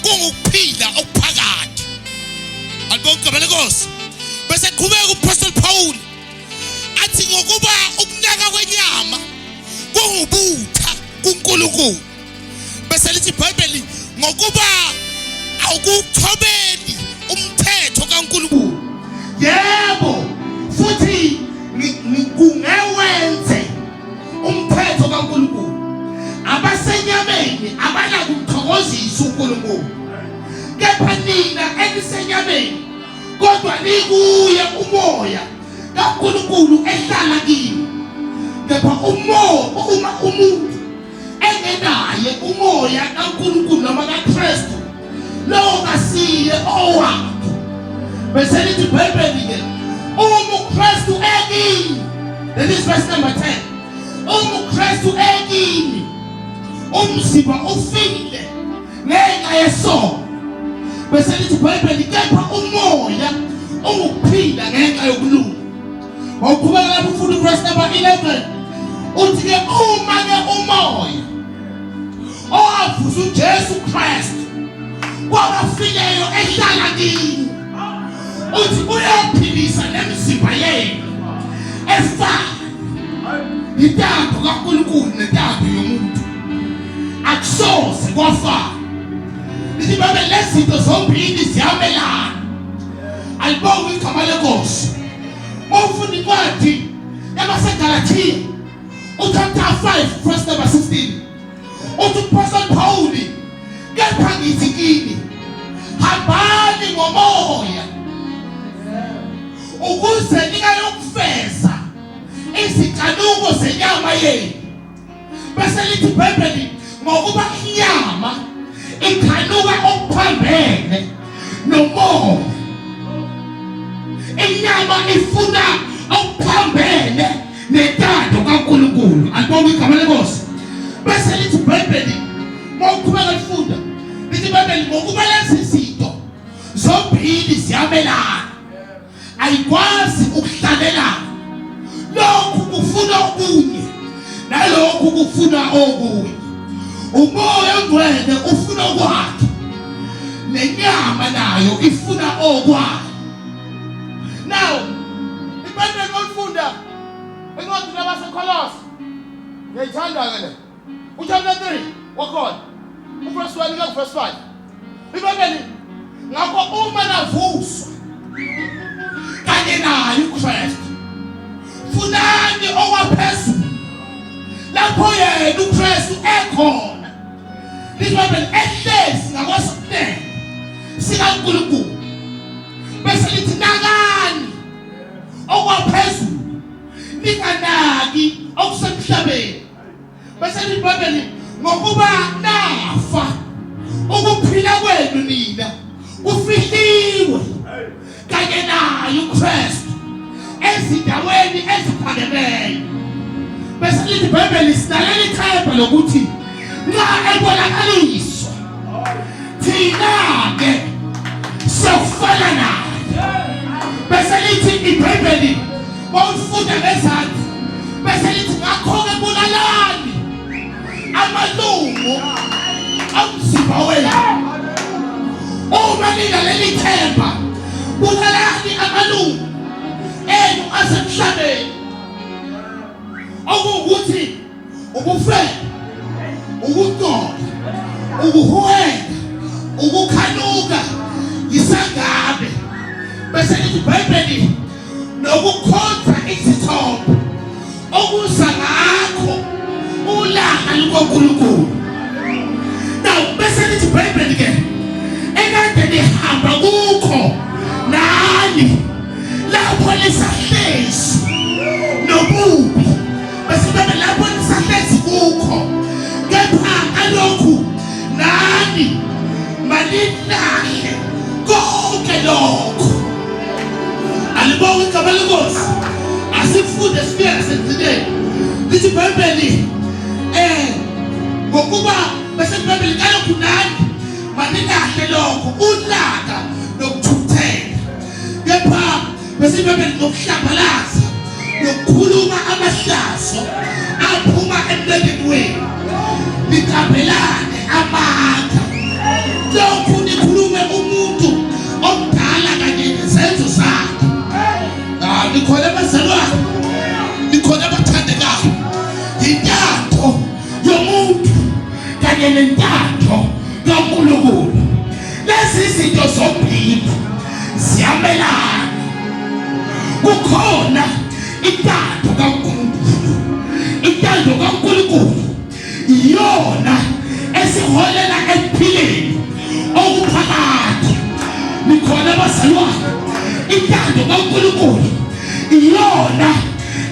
Kungukuphila okuphakade. Alibonke igama lenkosi. Bese qhubeka uPastor Paul athi ngokuba ukunaka kwenyama kungubutha kuNkulunkulu. Bese lithi iBhayibheli ngokuba awukuthobeli umthetho kaNkulunkulu. Yebo, futhi kungewenze umthetho kaNkulunkulu. Abasenyameni abanakumthokozisa uNkulunkulu. Kepha nina enisenyameni kodwa nikuye umoya kaNkulunkulu ehlala kini. Kepha umoya uma umuntu engenaye umoya kaNkulunkulu noma kaKristu lowo kasiye owakhe. Bese lithi iBhayibheli ke uma uKristu ekini, that is verse number 10, uma uKristu ekini umzimba ufile ngenxa yesono. Bese lithi iBhayibheli kepha umoya ungukuphila ngenxa yokulunga. Wawuqhubeka lapho ufunda uverse number 11 uthi ke uma ke umoya owavusa uJesu Kristu kwabafileyo ehlala kini uthi uyophilisa nemizimba yenu efana intando kaNkulunkulu nentando yomuntu akusoze kwafana. Lithi babe lezinto zombili ziyamelana. Alibonge igama lenkosi. Ufunda incwadi yabaseGalathiya uchapter 5 verse number 16 uthi uMphostoli Pawuli kepha ngithi kini hambani ngomoya ukuze ningayokufeza izinkanuko zenyama yenu. Bese lithi iBhayibheli ngokuba inyama ikhanuka okuphambene nomoya. Inyama ifuna okuphambene nentando kaNkulunkulu. Alibonge igama lenkosi. Bese lithi iBhayibheli mawuqhubeka lifunda lithi iBhayibheli ngokuba lezi zinto zombili ziyamelana ayikwazi ukuhlalelana. Lokhu kufuna okunye nalokhu kufuna okunye. Umoya ongcwele ufuna okwakhe nenyama nayo ifuna okwayo. Now iBhayibheli olifunda encwadini yabaseKolose ngiyayithanda ke le uchapter 3 wakhona uverse 1 kuya kuverse 5. IBhayibheli ngakho uma navuswa kanye naye uKristu funani okwaphezulu lapho yena uKristu ekhona. IBhayibheli ehlezi ngakwesokunene sikaNkulunkulu. Bese lithi nakani okwaphezulu ninganaki okusemhlabeni. Bese lithi iBhayibheli ngokuba nafa ukuphila kwenu nina kufihliwe kanye naye uKristu ezindaweni eziphakemeyo. Bese lithi iBhayibheli sinaleli themba lokuthi nxa ebonakaliswa thina-ke siyofana naye. Bese lithi iBhayibheli wawufunda ngezansi bese lithi ngakho-ke bulalani amalungu omzimba wenu uma ninaleli themba, bulalani amalungu enu asemhlabeni okuwukuthi ubufebe, ukugcoka, ukuhuheka, ukukhanuka, isangabe. Bese lithi iBhayibheli nokukhonza izithombe okuza ngakho ulaka lukaNkulunkulu. Now bese lithi iBhayibheli ke ekade nihamba kukho nani lapho lisahlezi nobubi bese bebe lapho nisahlezi kukho kepha kalokhu nani manilahle konke lokho. Alibonge igama lenkosi. Asifunde sifike nasekugcineni. Lithi iBhayibheli ngokuba bese iBhayibheli kalokhu nani manilahle lokho ulaka nokuthukuthela kepha bese iBhayibheli nokuhlambalaza nokukhuluma amahlazo aphuma emlonyeni wenu niqambelane amanga lokhu. Kanye nentando kaNkulunkulu. Lezi zinto zombili ziyamelana. Kukhona intando kaNkulunkulu. Intando kaNkulunkulu iyona esiholela ekuphileni okuphakade. Nikhona bazalwane? Intando kaNkulunkulu iyona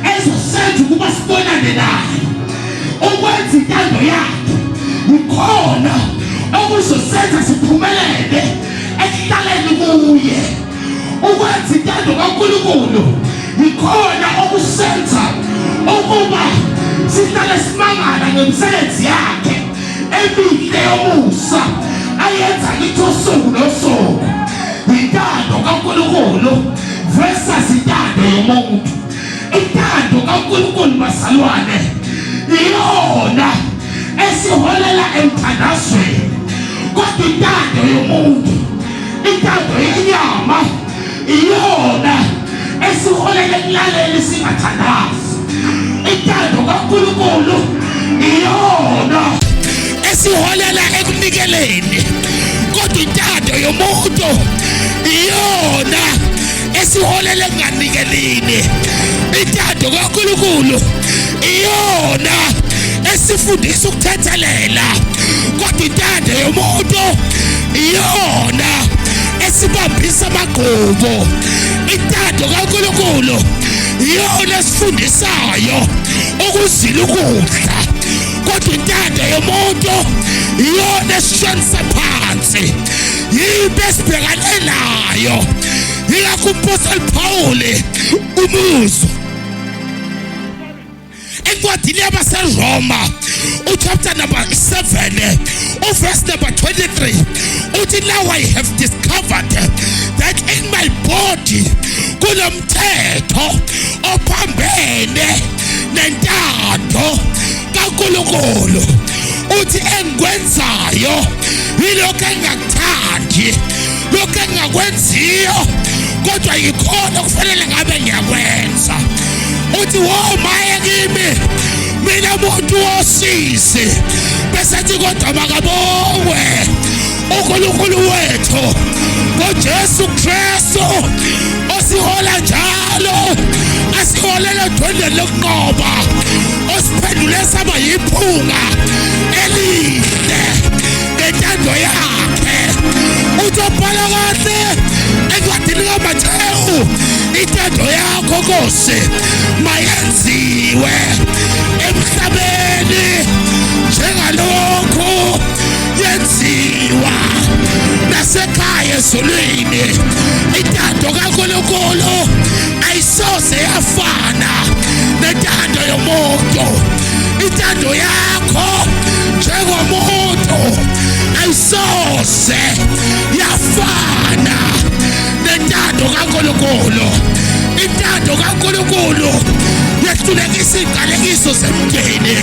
ezosenza ukuba sibonane naye. Ukwenza intando yakhe yikhona okuzosenza siphumelele ekuhlaleni kuye. Ukwenza intando kaNkulunkulu yikhona okusenza ukuba sihlale simangala ngemisebenzi yakhe emihle yomusa ayenza kithi usuku nosuku. Intando kaNkulunkulu versus intando yomuntu. Intando kaNkulunkulu bazalwane iyona esiholela emthandazweni, kodwa intando yomuntu, intando yenyama iyona esiholela ekulaleni singathandazi. Intando kaNkulunkulu iyona esiholela ekunikeleni, kodwa intando yomuntu iyona esiholela ekunganikelini. Intando kaNkulunkulu iyona esifundisa ukuthethelela, kodwa intando yomuntu iyona esibambisa amagqubu. Intando kaNkulunkulu iyona esifundisayo ukuzila ukudla, kodwa intando yomuntu iyona esishonisa phansi. Yimpi esibhekane nayo. Yingakho uMphostoli Pawuli umuzwa encwadini yabaseRoma uchapter number 7 uverse number 23 uthi, now I have discovered that in my body kunomthetho ophambene nentando kaNkulunkulu. Uthi engikwenzayo yilokho engingakuthandi, lokho engingakwenziyo, kodwa yikhona kufanele ngabe ngiyakwenza. Uthi wo maye kimi mina muntu wosizi. Bese ethi kodwa makabongwe uNkulunkulu wethu ngoJesu Kristu osihola njalo, asiholela edwendweni lokunqoba, osiphendule saba yiphunga elihle ngentando yakhe. Uthi obhala kahle encwadini kaMathewu, intando yakho Nkosi mayenziwe emhlabeni njengalokhu yenziwa nasekhaya ezulwini. Intando kaNkulunkulu ayisoze yafana nentando yomuntu. Intando yakho njengomuntu ayisoze yafana nentando kaNkulunkulu. Intando kaNkulunkulu yehlulekisa iy'qalekiso zemndeni,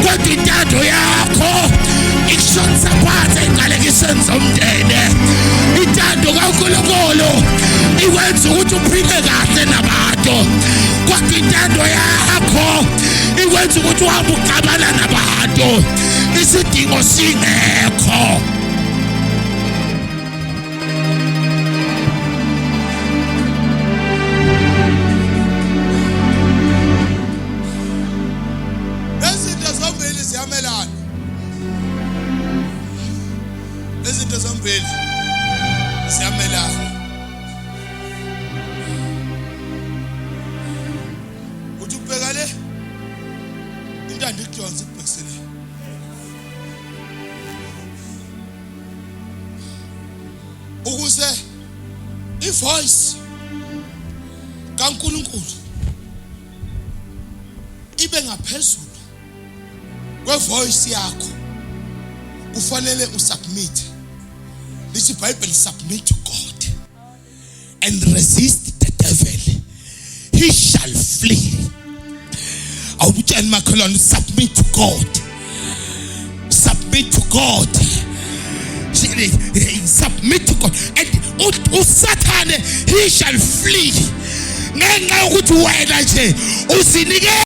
kodwa intando yakho ikushonisa phansi ey'qalekisweni zomndeni. Intando kaNkulunkulu ikwenza ukuthi uphile kahle nabantu, kodwa intando yakho ikwenza ukuthi uhambe uxabana nabantu isidingo singekho. Izinto zombili ziyamelana. Izinto zombili ziyamelana. Uthi ubheka le intando ikudonsa ikubhekisele. Ukuze ivoice kaNkulunkulu ibe ngaphezulu kwevoice yakho, kufanele usubmit. Lithi iBhayibheli, submit to God and resist the devil, he shall flee. Awutshela makhelwane, submit to God, submit to God, submit to God and uSathane he shall flee, ngenxa yokuthi wena nje uzinikele.